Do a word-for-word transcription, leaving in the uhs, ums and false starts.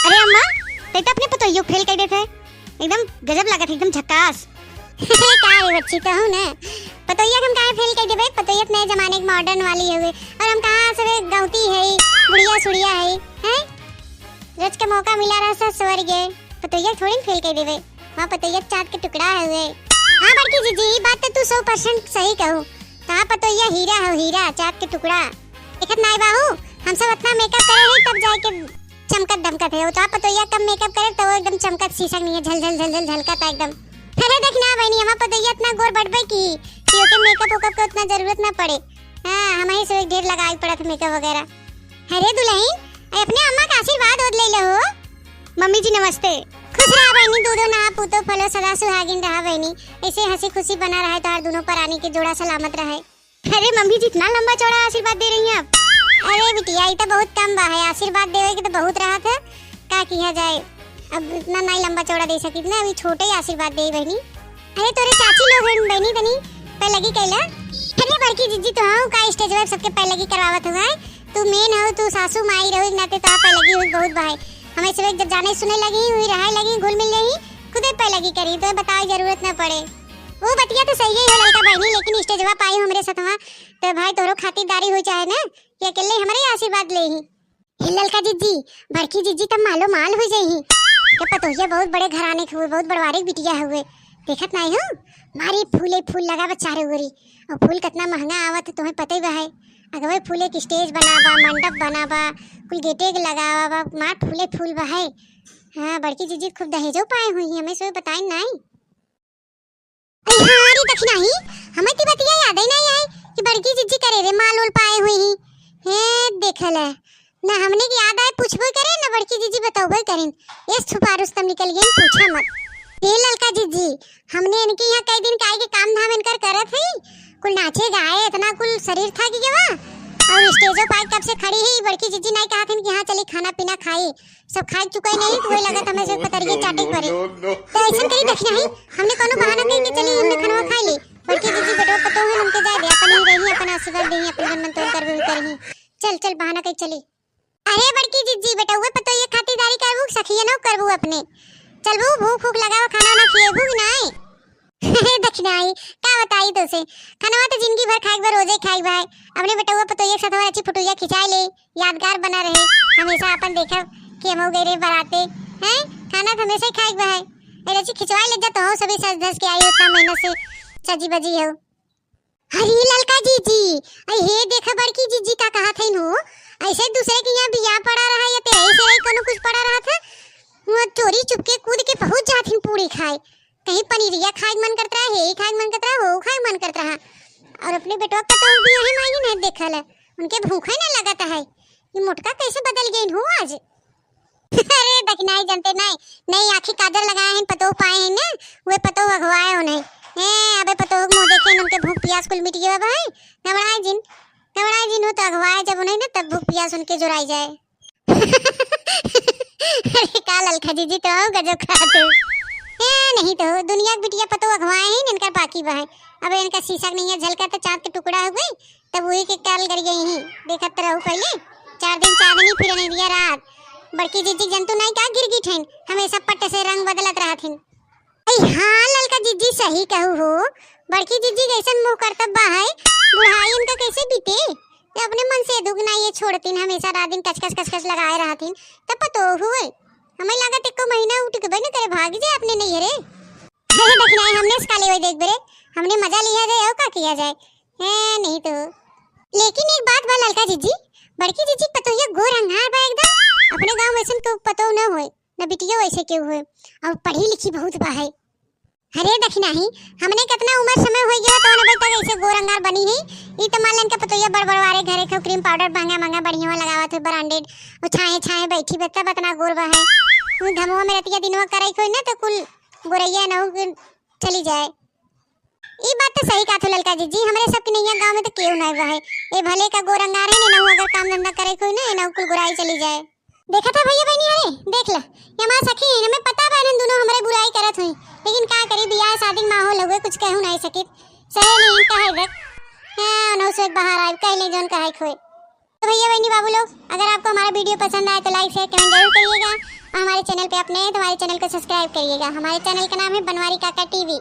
अरे अम्मा, तै तो अपने पतोहियो फेल कर देत है, एकदम गजब लागत है, एकदम झकास। का है बच्ची, कहू ना, पतोहिया के हम काहे फेल कर देबे? पतोहिया तो नए जमाने के मॉडर्न वाली हवे, और हम कहाँ से गौती है, बुढ़िया सुढ़िया है, हैं? रोज के मौका मिला रहा सब स्वर्ग है, पतोहिया थोड़ी फेल कर देबे। वहाँ पतोहिया चाँद के टुकड़ा हवे। हाँ बड़की जीजी, ई बात तो तू सौ परसेंट सही कहू। कहाँ पतोहिया हीरा हो, हीरा, चाँद के टुकड़ा। देखत नाई बाहू, हम सब इतना मेकअप करे हैं तब जाके चमकत दमकत है। तो आप पतोहिया कम मेकअप करे तो वो एकदम चमकत शीशा नहीं है, झल झल झल झल झलकत है एकदम। अरे देख ना बहनी, हमार पतोहिया इतना गोर बढ़बे की कि ओके मेकअप वेकअप के उतना जरूरत ना पड़े। हाँ, हमें से ढेर लगावे पड़त मेकअप वगैरह। अरे दुल्हन, अरे अपने अम्मा का आशीर्वाद ओद ले लो हो। मम्मी जी नमस्ते। खुश रहा बहनी, दूधो नहा पूतो फलो सदा सुहागिन रहा बहनी। ऐसे हंसी खुशी बना रहे, तोहार दोनों परानी के जोड़ा सलामत रहे। अरे मम्मी जी, इतना लंबा चौड़ा आशीर्वाद दे रही हैं आप। अरे बिटिया, ई तो बहुत कम बा है, आशीर्वाद देवे के तो बहुत रहत है, का किया जाए, अब इतना नहीं लंबा चौड़ा दे सकी ना, अभी छोटे ही आशीर्वाद दे बहनी। अरे तोरे चाची लोग हैं बहनी, तनी पैलगी कैला। अरे बड़की जीजी, तो हाँ का स्टेजवा सबके पैलगी करवावत हुआ है, तू मेन हो, तू सासू माई रहो, एक नाते तो आप पैलगी हुई बहुत भाई, हमें सब एक जब जाने सुने लगी हुई, रहे लगी, घुल मिल रही, खुदे पैलगी करी, तो बतावे जरूरत ना पड़े। वो बतिया तो सही है हो ललका बहनी, लेकिन स्टेजवा पाई हमरे सथवा, तो भाई तोरो खातिरदारी हो चाहे ना, कि अकेले हमरे ही आशीर्वाद ले ही। हे ललका जीजी, बड़की जीजी तब मालो माल हो जाई ही। के पतोहिया बहुत बड़े घराने के हुए, बहुत बड़वारे के बिटिया हुए। देखत नाई हो, मारी फूले फूल लगा बा चारों ओरी। और फूल कितना महंगा आवत है, तुम्हें पता ही बा है। अगवे फूले के स्टेज बनाबा, मंडप बनाबा, कुल गेटे के लगावा बा, मार फूले फूल बा है। हाँ, बड़की जीजी खूब दहेजो पाए हुई, हमें सब बताए नाई। अरे हाँ रे दखिनाही, हमें ती बतिया याद ही नहीं आए कि बड़की जीजी करे रे माल ओल पाए हुई ही। हे देखल है, ना हमने की याद आए पूछबो करे, ना बड़की जीजी बतौबो करिन। एस छुपा रुस्तम निकल गई, पूछा मत। हे ललका जीजी, हमने इनके यहाँ कई दिन काहे के काम धाम इनकर करत है, कुल नाचे गाए, इतना कुल शरीर था कि केवा, और स्टेजो पाए कब से खड़ी ही, बड़की जीजी नहीं कहा थी कि हाँ चली खाना पीना खाई, सब खाए चुका ही नहीं, तो वही लगत हमें से पतरिये चाटे के परे। तो ऐसे करी दखिनाही, हमने कोनो बहाना कही कि चली हमने खनवा खाई ली, बड़की जीजी बेटवा पतोह है, उनके जाए दे, अपन ही रही, अपन आशीर्वाद देही, अपन जन मन तोन करबे हुई करही। चल चल बहाना कही चली। अरे बड़की जीजी, बेटवा पतोहिया खातिरदारी करबू, सखियनो करबू अपने? चलबू, भूख फूख लगावा, खाना ना खिएबू कि नाई? अरे दखिनाही, का बताई तोसे, खनवा तो जिंदगी भर खाए के बा, रोजे खाए के बा है। अपने बेटवा पतोहिया के साथ हमारा अच्छी फोटोया खिंचाए ले, यादगार बना रहे। हमेशा अपन देखब कि हम गए रहे बराते, हैं? खाना तो हमेशा ही खाए के बा है। ए रची खिंचवाए ले जा तो हो, सभी सज धज के आई हो, इतना मेहनत से सजी बजी हो। अरे ललका जीजी, अरे हे देखा बड़की जीजी का कहा थे हो, ऐसे दूसरे के यहाँ बियाह पड़ा रहा या तेरे से रही कोनो कुछ पड़ा रहा था, वो चोरी चुपके कूद के पहुँच जाथिन पूड़ी खाए। कहीं पनीरिया खाए के मन करत रहा, हे खाए के मन करत रहा, हो खाए के मन करत रहा। और अपने बेटवा का तो भी यही मायने नहीं देखल है, उनके भूखा ही ना लगत है। ये मोटका कैसे बदल गई हो आज? अरे दखिनाही जनते नहीं, नहीं आँखी काजर लगाए हैं, पतोह पाए हैं ना, वे पतोह अगवाए हो नहीं। ए, अबे पतोह के मुँह देखे, उनके भूख पियास कुल मिट गया भाई। घबराए जिन, घबराए जिन हो तो अगवाए जब उन्हें ना, तब भूख पियास उनके जुराई जाए। अरे का ललका जीजी तो आओ गजब खात हो। ए, नहीं तो दुनिया के बिटिया पतोह अगवाए हैं, इनका बाकी बा है। अब इनका शीशा के नहीं है, झलका तो चाँद के टुकड़ा हो गई, तब वही के काल कर गई ही। देखत तो रहू पहले, चार दिन चांदनी फिर अनेरिया रात। बड़की जीजी जंतु नहीं का गिरगिट हैं, हमेशा पट से रंग बदलत रहत हैं। अई हाँ ललका जीजी सही कहू हो, बड़की जीजी जैसन मुँह करतब बा है, बुढ़ाई उनका कैसे बीते? ये अपने मन से दुख ना ये छोड़तीन, हमेशा रात दिन कचकच कचकच लगाए रहतीन, तब पतो हुए। हमें लागत एको महीना उठ के न करे, भाग जाए अपने नैहरे। अरे दखिनाही, हमने से का लेवे देख बरे, हमने मजा लिया जाए और का किया जाए, हैं नहीं तो। लेकिन एक बात बा ललका जीजी, बड़की जीजी पतोहिया गोर अंगार बा एकदम, अपने गाँव वैसन केहू पतोह न होए, न बिटियो वैसे केहू होए, और पढ़ी लिखी बहुत बा है। अरे दखिनाही, हमने कितना उम्र समय हो गया तो अबे तक ऐसे गोर अंगार बनी है। ई तो मान लेन के पतोहिया बड़ बड़वारे घरे के cream powder महंगा महंगा बढ़िया लगावत है branded, वो छाए छाए बैठी बे तब इतना गोर बा है। वो घमवा में रतिया दिनवा करे कोई ना तो कुल गोरैया न हो चली जाए। ई बात तो सही कहत हो ललका जीजी, हमरे सबके नैया गाँव में तो केहू नहीं बा है। ए भले का गोर अंगार है, इनहू अगर काम धंधा करे कोई ना, इनहू कुल गोराई चली जाए। देखत है भैया बहनी, अरे देख ले, ये हमार सखी है, हमें पता बा इन्हन दोनों हमरे बुराई करत हुई, लेकिन का करी, बियाह शादी के माहौल हुए, कुछ कहू नहीं सकित। सहेली हैं, कहे देख। हाँ, उन्हों से बाहर आए, कह ले जौन कहे खोए। तो भैया बहनी बाबू लोग, अगर आपको हमारा video पसंद आए तो like share comment जरूर करिएगा। और पे अपने तो हमारे चैनल को सब्सक्राइब करिएगा। हमारे चैनल का नाम है बनवारी काका टीवी।